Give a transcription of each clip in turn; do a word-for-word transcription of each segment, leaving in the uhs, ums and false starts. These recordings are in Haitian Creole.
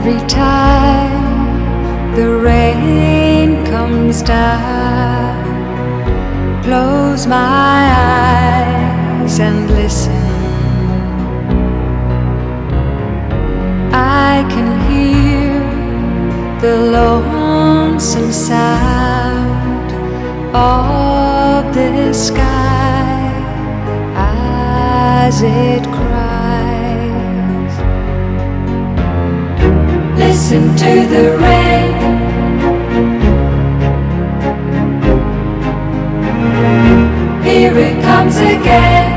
Every time the rain comes down, close my eyes and listen. I can hear the lonesome sound of the sky as it cries. Listen to the rain. Here it comes again.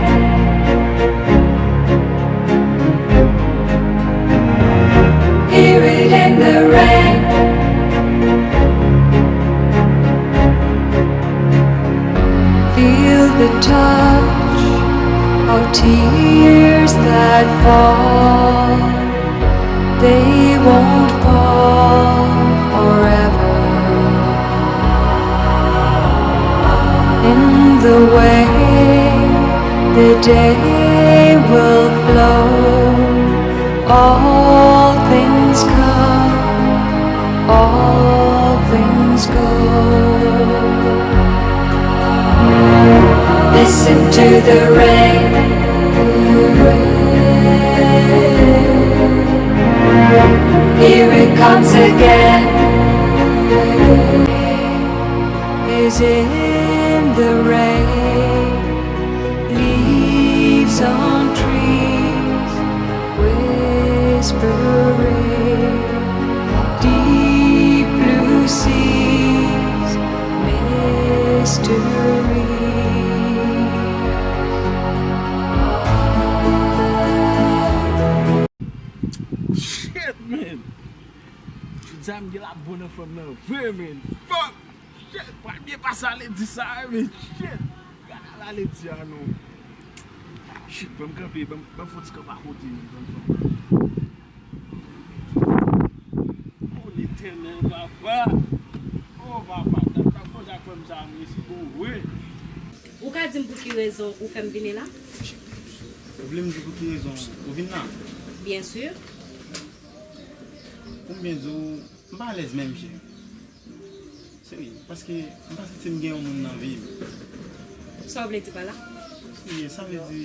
Hear it in the rain. Feel the touch of tears that fall. They won't fall forever. In the way the day will flow, all things come, all things go. Listen to the rain. Here it comes again. Is in the rain. Leaves on trees, whispering deep blue seas, mystery. Shit, man. Jodi a m gen la bòn anfòm nan vre, man. Fuck. Shit, pral byen pase a lendi sa, man. Shit. Gade a lendi a non. Shit, ban m kanpe, ban m, ban m fè yon ti kanpe akote, man, ban m fè. O Letènèl, papa. O papa, gad sa, konsa k fè m sa, man, se bon, wi. Ou ka di m pou ki rezon ou fè m vini la? Ou vle m di pou ki rezon ou vin la? Byen si. Pou m byen di w, m pa alèz menm, cheri. Serye, paske m pa santi m gen yon moun nan vi m. Sa w vle di pa la? Serye, sa vle di,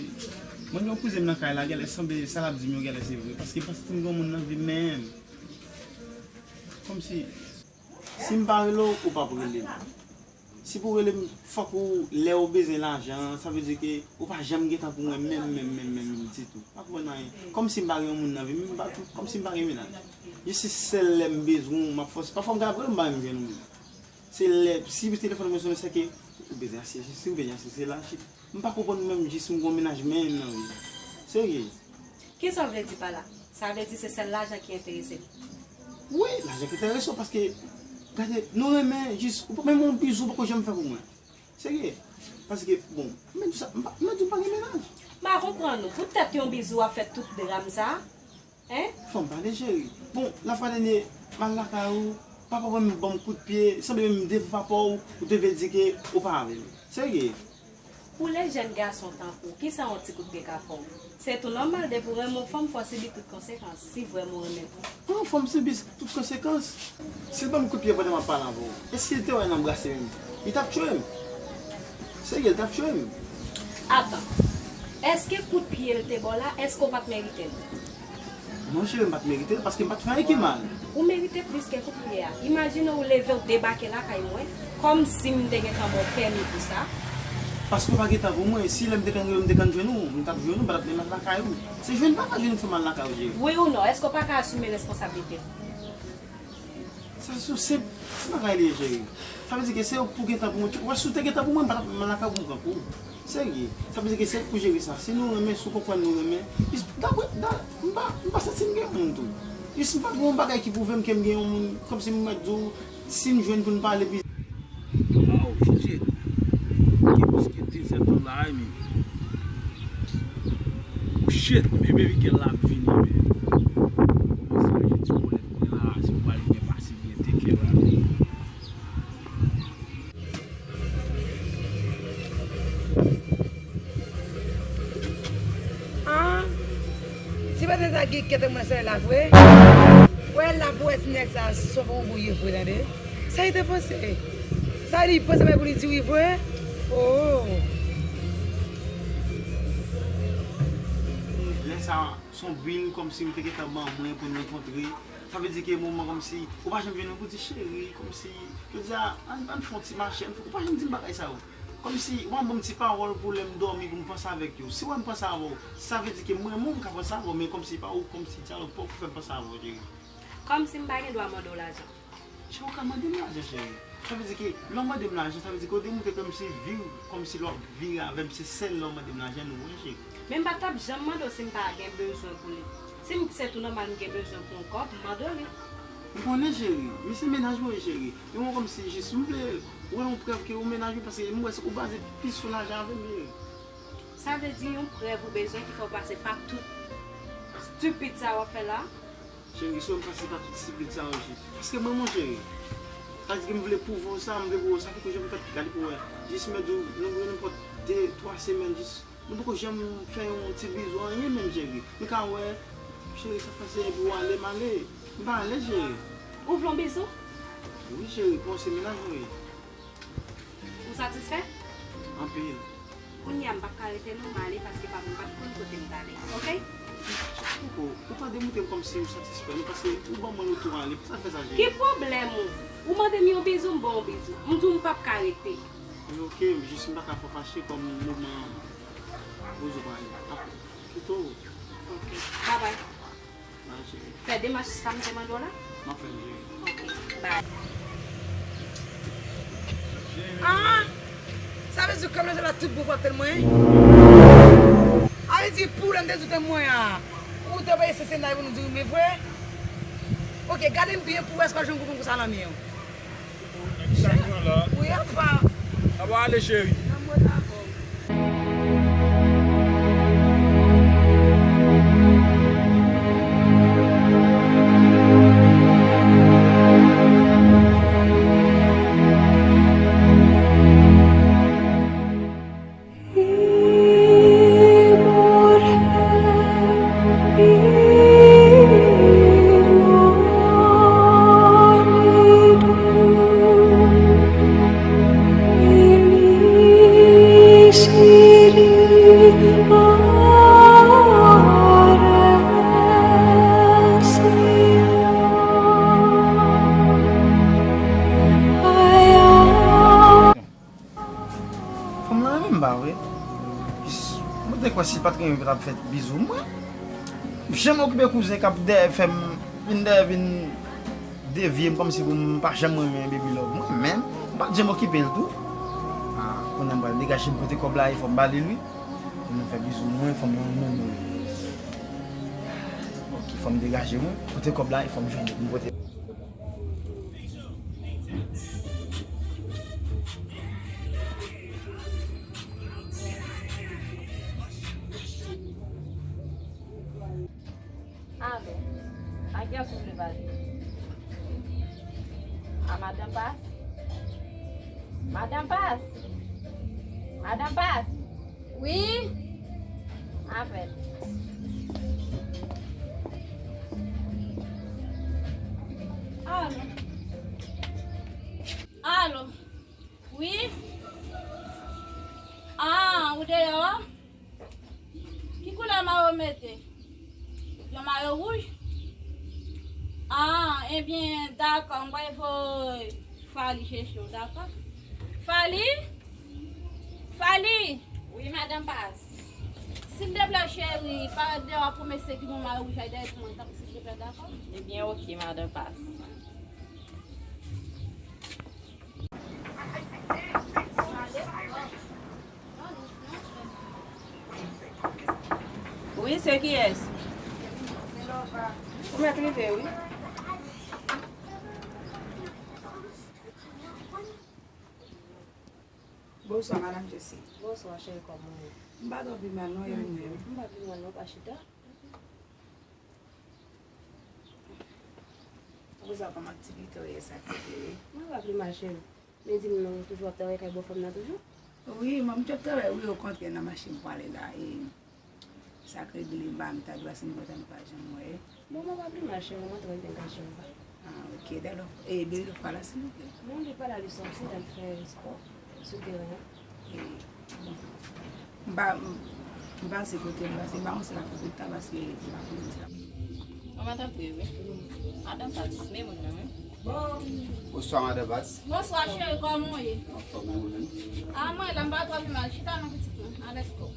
mwen gen yon kouzen m nan kay la, genlè sanble sa l ap di m yo genlè se vre, paske m pa santi m gen yon moun nan vi m menm. Kòmsi, si m pa rele w, ou p ap rele m. Si pou rele m, fòk ou, lè ou bezwen lajan, sa vle di ke ou pa janm gen tan pou mwen menm, menm, menm, menm ditou. Pa konprann anyen. Kòmsi m pa gen yon moun nan vi m, m pa, kòmsi m pa gen mennaj. Jis se sèl lè m bezwen w, m ap fòse. Pafwa m ka ap rele w, m pa menm jwenn ou menm. Se lè, si telefòn mwen sonnen, se ke ou bezwen asye, si ou bezwen asye, se la, chit. M pa konprann menm jis m gon mennaj menm nan vi. Serye. Kisa w vle di pa la? Sa vle di se sèl lajan ki enterese l? Wi, lajan ki enterese w paske, gade, nou renmen jis, ou pa menm yon bizou ou poko janm fè pou mwen. Serye. Paske, bon, m di sa, m pa, m di w m pa gen mennaj. M pa konprann ou. Poutèt yon bizou w ap fè tout dram sa? Hein? Fanm pale cheri. Bon, lafwa dènye, m al lakay ou, papa mwen ban m kout pye, sanble menm devan papa w, ou te vle di ke ou pa avè l. Serye. Pou lè jèn gason tankou w, kisa yon ti kout pye ka fè w? Se tou nòmal, depi w renmen yon fanm, fò w sibi tout konsekans, si vrèman w renmen l. An, fanm sibi tout konsekans. Si l ban m kout pye pandan m ap pale avè w, e si l te wè n anbrase menm, li t ap tchwe m. Serye, li t ap tchwe m. Atan, èske kout pye l te ba w la, èske w pa t merite l? Non, cheri, m pa t merite l, paske m pa t fè anyen ki mal. Ou merite plis ke kout pye a. Imajine w leve w debake lakay mwen, kòmsi m te gentan ba w pèmi pou sa. Paske w pa gen tan pou mwen. Si lè m te konn rele w, m te konn jwenn ou, m t ap jwenn ou, m pa t ap menm al lakay ou. Se jwenn pa ka jwenn fanm al lakay ou, cheri. Wi ou non, èske w pa ka asime responsablite w? Sa sou senp, se bagay li ye, cheri. Sa vle di ke se ou pou gen tan pou mwen. Ou wè, si w te gen tan pou mwen, m pa t ap menm al lakay ou pou m pran kou. Serye. Sa vle di ke se ou pou jere sa. Si nou renmen, si w konprann nou renmen, jis dapre, da, m pa, m pa santi m gen yon moun tou. Jis m pa gen yon bagay ki pwouve m ke m gen yon moun, kòmsi m mèt di w, si m jwenn pou n pale, pi. Waw, Oh shit. Gen plis ke de zè tan la, men. Oh shit, men baby girl la ap vini, men. Kòmanse ranje ti pwoblèm mwen la, si m pral gen pase byen teke la. Ah, si pa te sa gen kèt mwen sè la vre. Wè la pou wè ti nèg sa sòf yon bouye vre tande. Sa li te panse? Sa li panse mwen pou li di wi vre? Oh. Lè sa, se yon bil kòmsi ou te gentan ban mwen pou n rankontre. Sa vle di ke moman kòmsi, ou pa janm vin pou di cheri, kòmsi, jodi a, ann, ann fè yon ti mache, ann fè, ou pa janm di m bagay sa yo. Kòmsi, ou pa ban m ti pawòl pou lè m dòmi pou m panse avèk yo. Si w wè m panse avè w, sa vle di ke mwen menm m ka panse avè w, men kòmsi pa ou, kòmsi dyalòg pa ou ki fè m panse avè w, cheri. Kòmsi m pa gen dwa mande w lajan. Cheri, ou ka mande m lajan, cheri. Sa vle di ke lè w mande m lajan, sa vle di ke w demontre kòmsi vi w, kòmsi lè w ap vire avè m, se sèl lè w mande m lajan nou wè, cheri. Men m pa t ap janm mande w si m pa gen bezwen pou li. Si m se tou nòmal m gen bezwen pou yon kòb, m mande w li. M konnen, cheri. Men se mennaj mwen ye, cheri. Men mwen kòmsi jis m vle wè yon prèv ke ou mennaj mwen, paske m wè se ou baze plis sou lajan avè m, cheri. Sa vle di yon prèv ou bezwen ki fè w pase pa tout stupid sa w ap fè la? Cheri, si w wè m pase pa tout stupid sa yo jis. Paske mwen, mon cheri, sa di ke m vle pwouve w sa, m vle pwouve w sa, poko janm fèt, gade pou wè. Jis mèt di w, nou gen nenpòt de, twa semèn, jis, nou poko janm fè yon ti bizou, anyen menm, cheri. M ka wè, cheri, sa pase, epi w ale, m ale. M pa alèz, cheri. Ou vle yon bizou? Wi, cheri, pou yon ti mennaj, wi. Ou satisfè? Anpil. Kounye a m p ap ka rete non, m ale paske pa m pa t konn kote m t ale, oke? Koko, ou pa demontre m kòmsi ou satisfè non, paske ou ban mwen loto ale, pou sa fè sa, cheri? Ki pwoblèm ou? Ou mande m yon bizou, m ba w yon bizou. M di w m p ap ka rete. Oke, jis m pa ka fè w fache kòm moman poze w pale. Kite w. Oke, babay. Fè demach sa m te mande w la. M ap fè l, cheri. Ok, bye. Ah! Sa vle di kòm nan la tout bon pou ap tèl mwen? A vle di pou lè m te di w tèl mwen a, ou te peye sese nay pou nou di wi, men vre? Ok, gade m byen pou wè èske w ap jwenn gwo fanm konsa nan men w. Wi, apa. Apa ale, cheri? Fanm lan renmen m pa vre. Jis, mwen te kwè si l pa t renmen m, li pa t ap fè bizou mwen. M janm okipe kouzen k ap dèyè fè m, vin dèyè vin devye m kòmsi pou m pa janm renmen baby love mwen, men m pa t janm okipe l tou. Ah, kounye a m pral degaje m kote kòb la ye, fò m ba li l wi. Pou m fè bizou mwen, fò m renmen mwen. Ok, fò m degaje mwen, kote kòb la ye, fò m jwenn li pou m pote. Alo, a kiyès ou vle pale? A Madan Pas? Madan Pas? Madan Pas? Wi? Apèl. Alo. Alo. Wi? Ah, ou deyò? Ki koulè mayo w mete? Yon mayo wouj? Ah, ebyen, dakò, m pral voye Fally chèche w, dakò? Fally? Fally! Wi, Madan Pas. Silteplè, cheri, parèt deyò pou mesye ki gen yon mayo wouj la dèyè pou mwen, tanpri, silteplè, dakò? Ebyen, oke, Madan Pas. Wi, se kiyès? Ou mèt rive, wi. Bonswa, madanm Josie. Bonswa, cheri, kòman w ye? M pa twò pi mal, non, e ou menm? M pa pi mal, non, pa chita. Bonswa, kòman aktivite w ye, sa k rete? Mwen pa pi mal, cheri. Men di m non, ou toujou ap travay kay bòfrè m nan toujou? Wi, mwen, m t ap travay, wi, okontrè, nan mache m pwale la, e sa k regle, m pa, m ta dwe, se m kontan nou pa janm wè. Bon, mwen pa pi mal, cheri, mwen trè byen, gason. Ah, ok, dakò. E Baby Love pa la, silvouplè? Non, li pa la, li sòti, l al fè spò sou teren an. E, bon. M pa, m, m pase kote l, paske m pa konn si l ap fè tout tan, paske m pa konnen si l ap. Mwen mèt antre, wi. Madanm Fatis, men moun nan, wi. Bonswa, madanm Fatis. Bonswa, cheri, kòman w ye? Anfòm, e ou menm? Ah, mwen la, m pa twò pi mal. Chita non, pitit mwen. Alèz kò w.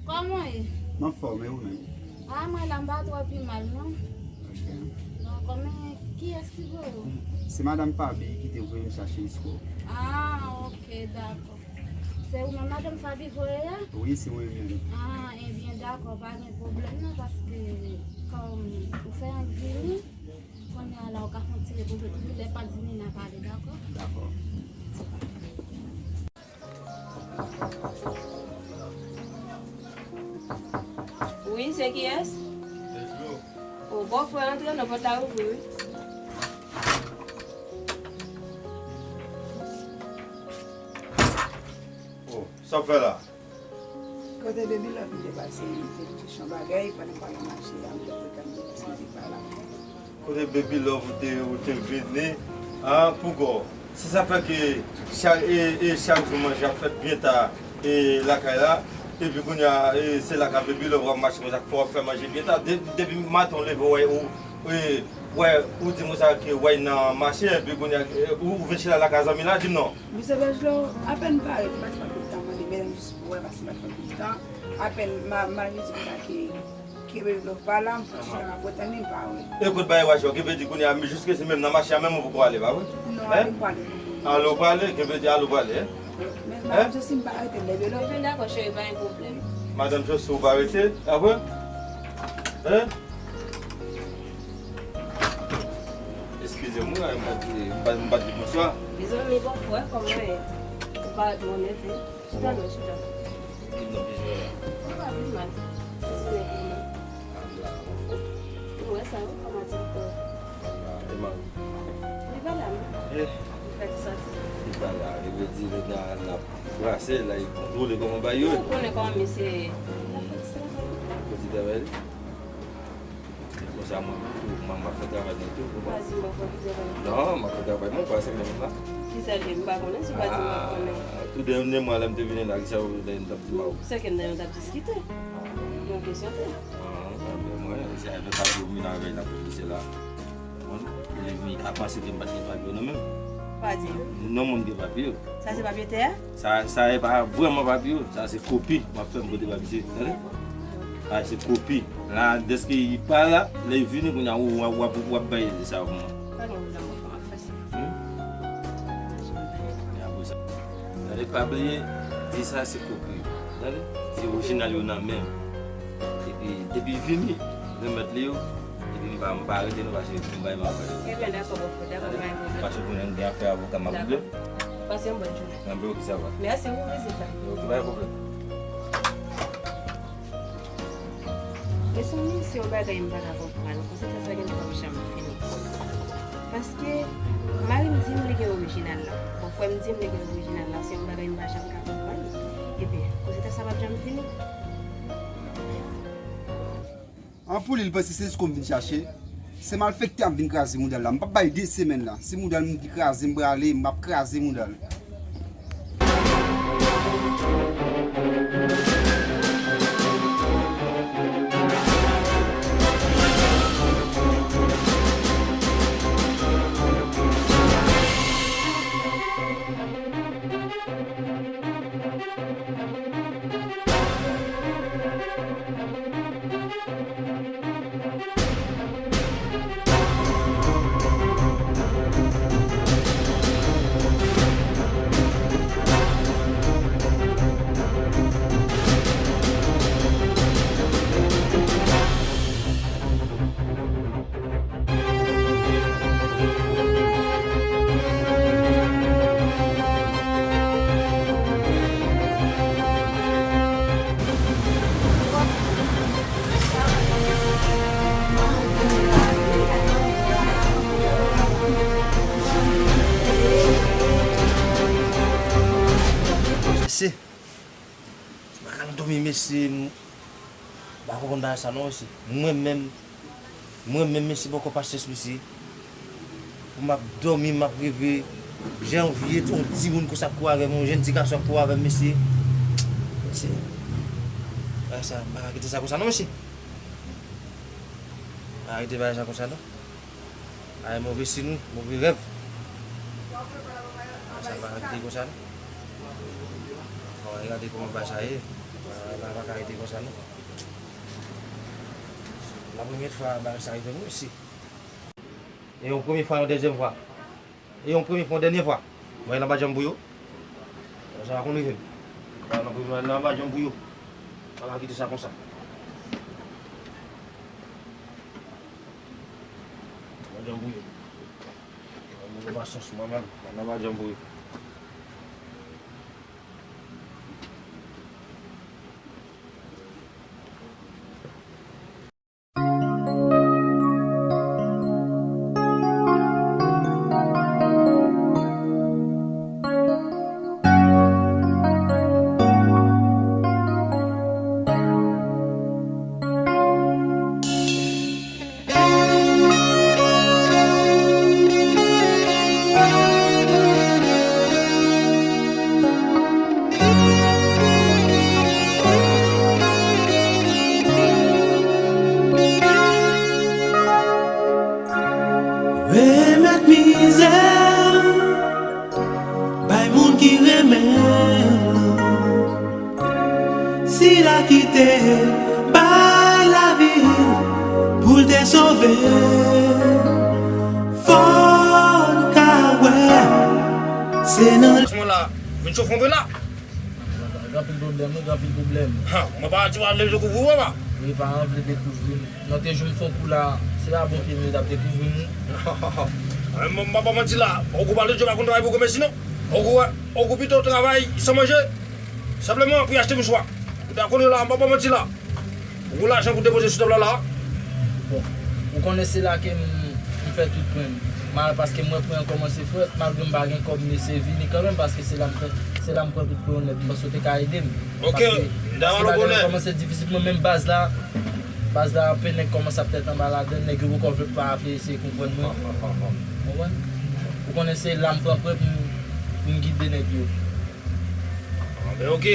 Kòman w ye? M anfòm, e ou menm? Ah, mwen la, m pa twò pi mal, non. Ok. Donk, men kiyès ki voye w? Se madanm Faby ki te voye m chache Isco. Ah, ok, dakò. Se ou menm madanm Faby voye a? Wi, se mwen menm. Ah, ebyen, dakò, pa gen pwoblèm non, paske kòm ou fè ank vini, kounye a la, ou ka fè yon ti repoze toujou, lè pa vini, n a pale, dakò? Dakò. Wi, se kiyès? O, bòfrè, antre non, pòt la ouvri, wi. O, sa w fè la? Kote Baby Love m te pase, m te chèche yon bagay, pandan m pral nan mache a, m te pral nan mache, m te pral la. Kote Baby Love ou te, ou te vini, a, poukò? Se sa fè ke chak, e, e chak jou manje ap fèt byen ta, e, lakay la. Epi kounye a, e, se lakay Baby Love w ap mache konsa, fò w ap fè manje byen ta. De-, depi maten w leve, w wè, ou, e, w wè, ou di konsa ke w al nan mache, epi kounye a, e, ou, ou vin chita lakay zanmi la, di m non. Misye Bèjlo, apèn m parèt, m pa t fè anpil tan mande, men jis pou wè, paske m pa t fè anpil tan. Apèn m a, m a vin di konsa ke Ke Baby Love pa la, m sot chita, m ap ret tann li, m pa wè. E kote bagay w achte yo, ki vle di kounye a, jiskaske menm nan mache a menm ou poko ale, pa vre? Non, ale m prale. Ale w prale, ki vle di ale w prale, en? Men madanm Josie m pa rete lè Baby Love. Ebyen dakò, cheri, pa gen pwoblèm. Madanm Josie, ou pa rete, apre? En? Eskize m, wi, m pa di, m pa, m pa di bonswa. Mezanmi, bòfrè, kòman w ye? Ou parèt twò nève. Chita non, chita. Ki non, ki jwè la? Ou pa pi mal. Mezanmi, kòman? A, m la, anfòm. Ou wè sa, wi, kòman ti pito? M la, e mari? Li pa la, non? Eh. Li pati sòti? Li pa la. E vle di, nèg la, l ap brase, la, li kontwole kòman bagay yo ye. Ou konnen kòman misye, l ap fè ti travay li. Kote travay li? Konsa mwen tou, mwen, m ap fè travay mwen tou, ou konprann? Pa di m ap fè travay mwen. Non, m ap fè travay mwen, ou pa wè se menm la. Kisa l ye? M pa konnen, si w pa di m, m ap konnen. Ah, tou dènye mwa la m te vini la, kisa w, nou t ap di m a ou? Se ke nou t ap diskite. Ah. Yon kesyon tou. Ah, ah, ben mwen, se avèk Pablo m vin avè l la pou misye la. Ou konprann? Li vini ka panse ke m pa t gen papye nan men m. Pa di. Non, mwen m gen papye. Sa se papye tè a? Sa, sa e pa vrèman papye yo, sa se kopi m ap fè m pote ba misye, tande? Sa se kopi. La, dèske li pa la, lè li vini, kounye a, w, w, w ap, w ap bay sa pou mwen. Pa gen pwoblèm, bòfrè, m ap fè sa. Hmm? Kounye a, pou sa. Tande, pa bliye, di sa se kopi yo, tande? Di orijinal yo nan men m. Epi, depi vini, remèt li yo. Epi m pa, m pa rete non, paske m bay m ap pale. Ebyen, dakò, bòfrè, dakò, pa gen pwoblèm. Paske kounye a m gen afè avoka m ap regle. Dakò. Pase yon bòn jounen. Anben, ok, sa va. Mèsi pou vizit la. Ok, pa gen pwoblèm. Mezanmi, se yon bagay m pa ka konprann. Konsekans la gen dwa p janm fini. Paske mari m di m li gen orijinal la. Bòfrè m di m li gen orijinal la. Se yon bagay m pa janm ka konprann. Ebyen, konsekans sa p ap janm fini. An pou li, li panse se Esco m vin chache. Se malfektè a m vin kraze mouda l la. M p ap bay de semèn la. Se mouda l m vin kraze, m prale, m ap kraze mouda l. Mesye, m pa ka nan dòmi, mesye. M pa konprann bagay sa non, mesye. Mwen menm, mwen menm, mesye, poko pasyans, mesye. Pou m ap dòmi, m ap reve. Jan m vye, yon timoun konsa ap kouri avè m, yon jenn ti gason ap kouri avè m, mesye. Mesye, bagay sa, m pa ka kite sa konsa non, mesye. Pa kite bagay sa konsa non. Ay, move siy wi, move rèv. Sa pa ka kite konsa non. Bon, gade kòman bagay sa ye. Sa pa ka rete konsa non. La premyè fwa bagay sa rive m wi, mesye. E yon premye fwa, yon dezyèm fwa. E yon premye fwa, yon dènye fwa. Mwen, nan pa janm pou yo. Sa pa konn rive m. Mwen, nan pa janm pou yo. Sa pa kite sa konsa. Nan pa janm pou yo. Mwen, mwen, pa sans mwen menm. Nan pa janm pou yo. Remèt mizè bay moun ki renmen l. Sila ki te bay lavi l pou l te sove, fò n ka wè se nan. Mwen la, vin chofe yon pe la. Gen anpil pwoblèm, wi, gen anpil pwoblèm. Ha, mwen pa di w ap vle dekouvri w, papa. Wi, pa anvi dekouvri m. Nan te jou m fè yon kou la, se pa bon ke m t ap dekouvri m, wi. Mwen, m pa ba w manti la. Ogou pa lè Dye pa konn travay pou granmesi, non. Ogou, ogou pito travay san manje. Senpleman pou y achte mouswa. Ou ta konnen la, m pa ba w manti la. Ou gon lajan pou depoze sou tab la la. Bon, ou konnen se la ke m, m fè tout pwen m. Mal paske m wè pwen an kòmanse frèt, malgre m pa gen kòb, m eseye vini kanmenm paske se la m fè, se la m pran tout pwen yo nèt. M panse w te ka ede m. Ok, paske, m ta paske bagay yo kòmanse difisil pou mwen, menm baz la, baz la anpe nèg kòmanse ap tèt anba ladann, nèg yo poko vle pa vle eseye konprann mwen. Konprann? Ou konnen se la m pran pwen pou m, pou m gide nèg yo. Anben ok.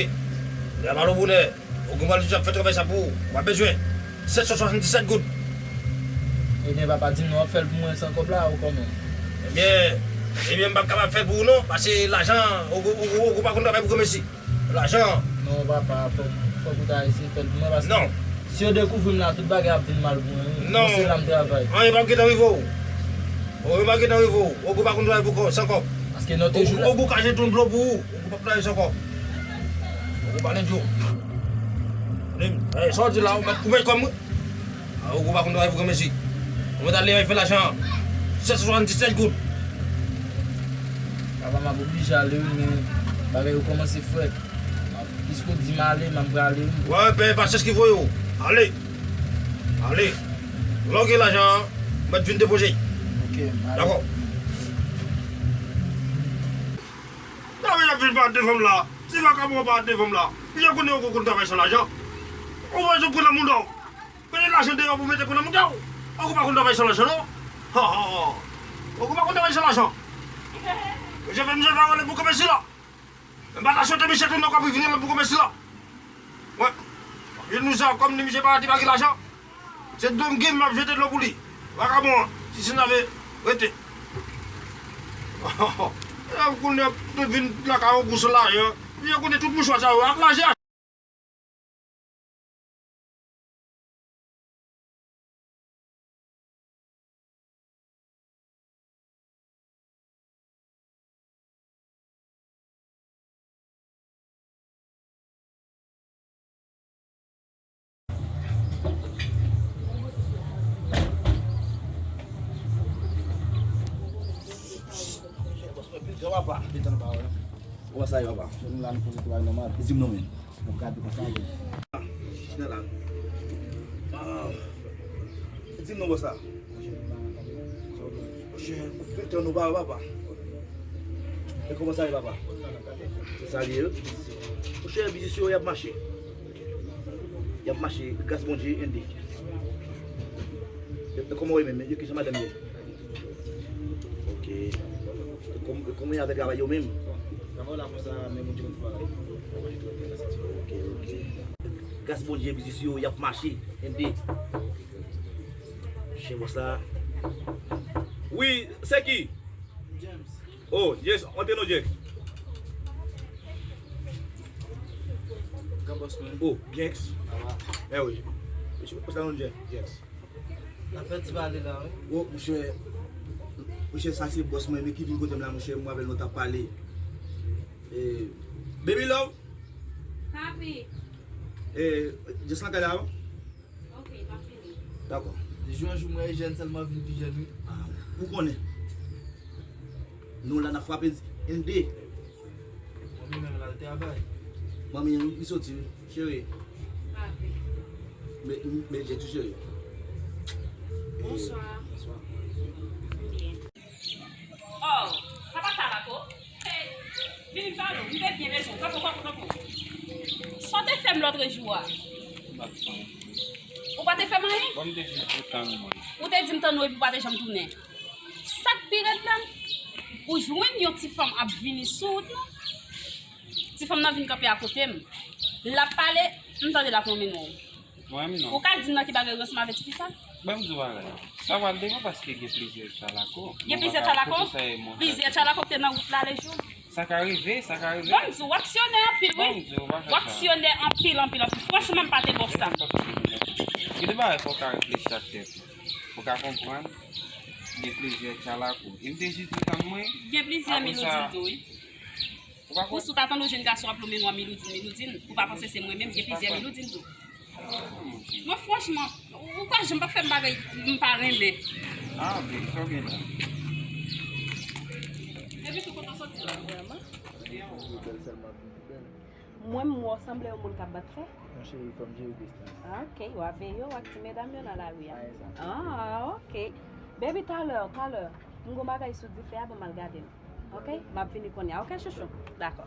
Lè a pale w bonè. Ou gen mwa li ap fè travay sa pou ou. Ou pa bezwen. Sèt san swasanndisèt goud. Ebyen papa, di m non, w ap fè l pou mwen san kòb la ou kòman? Ebyen, ebyen m p ap kapab fè l pou ou non, paske lajan, ou, ou, ou, ou pa konn travay pou granmesi. Lajan. Non papa, fòk, fòk ou ta eseye fè l pou mwen paske non. Si yo dekouvri m la, tout bagay ap vin mal pou mwen wi. Non. Mwen se la m travay. Anyen p ap gentan rive w. Anyen p ap gentan rive w. Ogou pa konn travay pou kò, san kòb. Paske nan te jou la. Ogou ka jete yon dlo pou ou. Ou p ap travay ankò. Ou pa nèg yo. Tande m. Sa w di la, ou mèt, ou mèt kòm wi. A, ou pa konn travay pou granmesi. Ou mèt ale fè lajan an. Sèt san swasanndisèt goud. Papa, m ap oblije ale wi, men bagay yo kòmanse frèt. Piske w di m ale, m ap prale wi. Wè, pè, pasyans ki voye w. Ale. Ale. Lè w gen lajan an, ou mèt vin depoze. Ok, m ale. Dakò. Dapre jan w ap vin parèt devan m la, se vakabon w ap parèt devan m la. Misye konnen w konn travay san lajan. Ou wè jan w pran nan mouda w. Mete lajan deyò pou mete pran nan mouda w. Ou pa konn travay san lajan non. Ha, ha, ha. Ou pa konn travay san lajan. Misye fè misye pa wè l pou kanpe sila. M pa ta swete misye tounen ankò pou vini la pou kanpe sila. Wè. Jwenn nou sa, kòm ni misye pa, te pa gen lajan. Se dlo m gen, m ap jete dlo pou li. Vakabon an, ti senave, rete. E kounye a, tout vin lakay ou gou san lajan. Misye konnen tout mouchwa sa yo ak lajan. Kòman sa ye, papa? Nou la, nou poze travay nòmal. Di m non, men. Bon, gade konsa, bon. Kite la. Ah. Di m non, bòs la. Monchè, tout tan nou pa wè papa. E kòman sa ye, papa? Se sa li ye, wi. Monchè, biznis yo, y ap mache. Y ap mache, gras Bondye, ende. E, e kòman w ye menm? E kijan madanm ye? Ok. E kòm-, e kòman y avè travay yo menm? Travay la konsa, men Bondye konn fè bagay. Ok, ok. Gras Bondye, biznis yo, y ap mache, ende. Chen bòs la. Wi, se ki? James. Oh, James, antre non, James. Gran bòs mwen. Oh, James. Sa va? Eh wi. Ou sa non, James? James. N ap fè ti pale la, wi. Oh, monchè. Monchè, sa se bòs mwen, men ki vin kote m la, monchè, mwen avè l nou t ap pale. Eh, baby love. Papi. Eh, James lan kay la, wi. Ok, m ap vini. Dakò. Jou an jou, mwen jèn sèlman vin pi jèn, wi. Ah, ou konnen. Nou la n ap frape ende. Manmi menm l al travay. Manmi, li soti, wi, cheri. Frape. Men, men, men, tou cheri. Bonswa. Bonswa. Byen. Oh, sa pa Talako? Hey, vin pale, m te byen bezwen w. Kanpe, kanpe, kanpe. Sa w te fè m lòtrejou a? M pa t fè anyen. Ou pa te fè m anyen? Bon, m te jis di w tann mwen. Ou te di m tann ou epi w pa te janm tounen. Sa k pi rèd la, ou jwenn yon ti fanm ap vini sou wout lan. Ti fanm nan vin kanpe akote m. L ap pale, m tande l ap nonmen non w. Mwen menm non. Ou ka di m nan ki bagay ou ansanm avè tifi sa? Ban m di w bagay. Sa pral devan paske gen plizyè Talako. Gen plizyè Talako? Plizyè Talako ki te nan wout la lè jou. Sa ka rive, sa ka rive. Ban m di w, w aksyonè anpil, wi. Ban m di w, w pa fè sa. W aksyonè anpil, anpil, anpil. Franchman, m pa te ba w sa. Gen de bagay fò w ka reflechi ak tèt ou. Ou ka konprann? Gen plizyè Talako. E m te jis di tann mwen. Gen plizyè Miloudin tou, wi. Ou pa kwè? Ou si w ta tande yon jèn gason ap nonmen non Miloudin, Miloudin, ou pa panse se mwen menm, gen plizyè Miloudin tou. Mwen franchman, ou pa janm pa fè m bagay m pa renmen. Ah, ok, sa w gen la? Depi tou kote w soti la? Vrèman? Bèl sèlman, pi bèl. Mwen, m wè w sanble yon moun k ap bat fè. Mon cheri, fò m jere distans. Ah, ok, w ap veye w ak ti medam yo nan lari a. Ah, egzakteman. Ah, ok. Baby, talè, talè. M gon bagay sou dife a, ban m al gade l. Ok? M ap vini kounye a. Ok, chouchou? Dakò.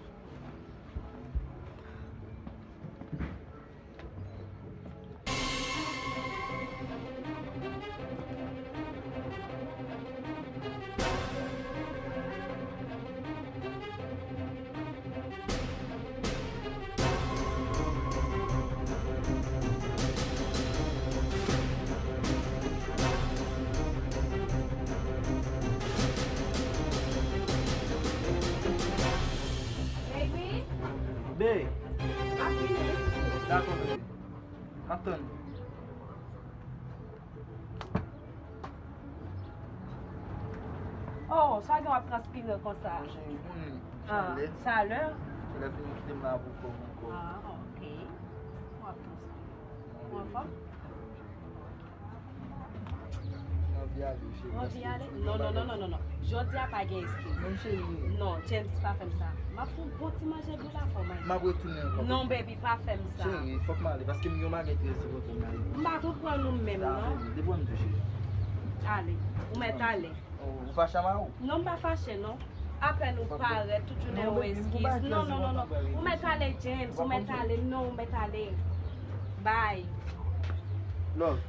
Baby. Babe. Dakò, bebe. M ap tann. Oh, sa gen w ap transpire konsa? Mon cheri, ou konnen. Ah, chalè. Chalè. Chalè fini kite m la pou kò m ankò. Ah, ok. W ap transpire. Ou anfòm? Mwen anvi ale, cheri. Ou anvi ale? Non, non, non, non, non, non. Jodi a pa gen eskiz. Non, cheri. Non, James, pa fè m sa. M ap fè yon bon ti manje dou la fò manje. M ap retounen ankò. Non, baby, pa fè m sa. Cheri, fòk m ale, paske m gen yon bagay trè enpòtan m ale. M pa konprann ou menm, non. Depi w ap di, cheri. Ale, ou mèt ale. Oh, ou fache a mari w? Non, m pa fache, non. Apèn ou parèt, tout jounen yon eskiz. Non, non, non, non. Ou mèt ale, James, ou mèt ale, non, ou mèt ale. Bye. Love.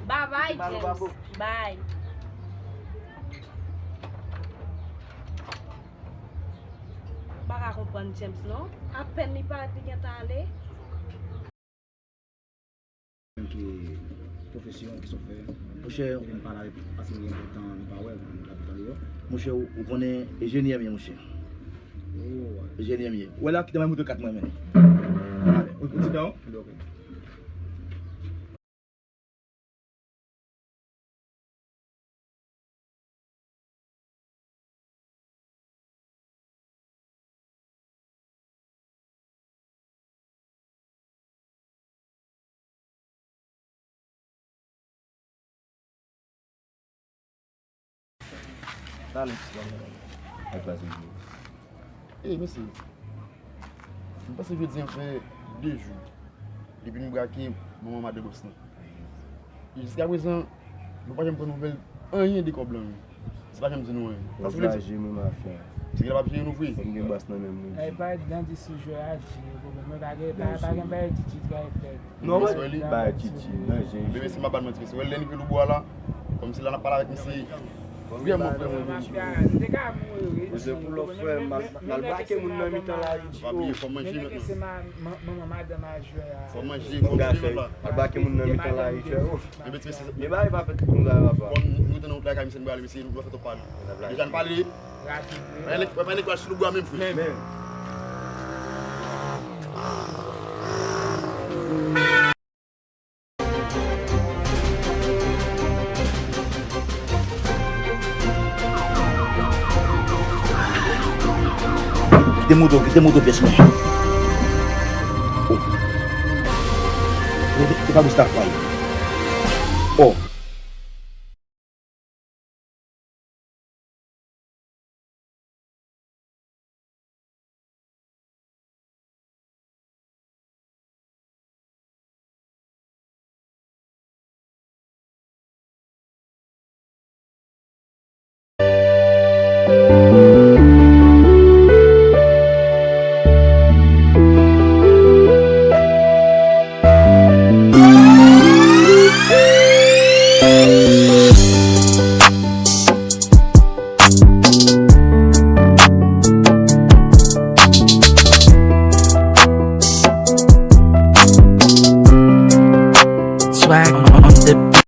Bye bye, James. Bye. M pa ka konprann James, non. Apèn li parèt, li gentan ale. Ki pwofesyon, kisa w fè? Monchè, ou konn pale avèk, paske m gen tan nou pa wè, nou ka pale yo. Monchè, ou, ou konnen enjenyè m ye, monchè. Oh, enjenyè m ye. Ou wè la, kite mwen montre kat mwen, men. Ale, ou, ou sit down? Ok. Talè, ti dam nan. Ak la, se jodi. Ey, mesye. M panse jodi a fè de jou depi nou brake manman madan bòs lan. E jiskaprezan, nou pa janm pran nouvèl anyen de kòb lan, non. Se pa janm di nou anyen. Sa se vle di. Mwen pa jere nou vre. Fò m gen bas nan men m. Ay, pa dan di sou jwè a, di yo, mwen pa gen, pa, pa gen bagay titi ki bay fèt. Non, mwen se li. Bagay titi, danje. Bebe, si m ap ba n manti, mesye, wè lè n rive Loubwa la, kòmsi la n ap pale avèk misye. Vrèman, vrèman, vrèman. Mafya, m te ka mouri, wi. Mesye, pou lòt frè, m al, m al brake moun nan mitan lari, tchyo. Pa bliye, fò manje mentnan. Se ma-, ma-, manman madanm a jwè a. Fò manje, fò manje mentnan. Al brake moun nan mitan lari, frè. Ebyen, ti mesye, men bagay pa fèt konsa, papa. Bon, nou te nan wout la, kay misye, nou prale, misye, nou fè twòp pale. Deja n pale. Rapid, wi. Pa nèg, pa nèg pral sou Loubwa menm, frè. Men. Kite moto, kite moto pyès mwen. Oh. Kite, kite pa pou staff la. Oh. Swag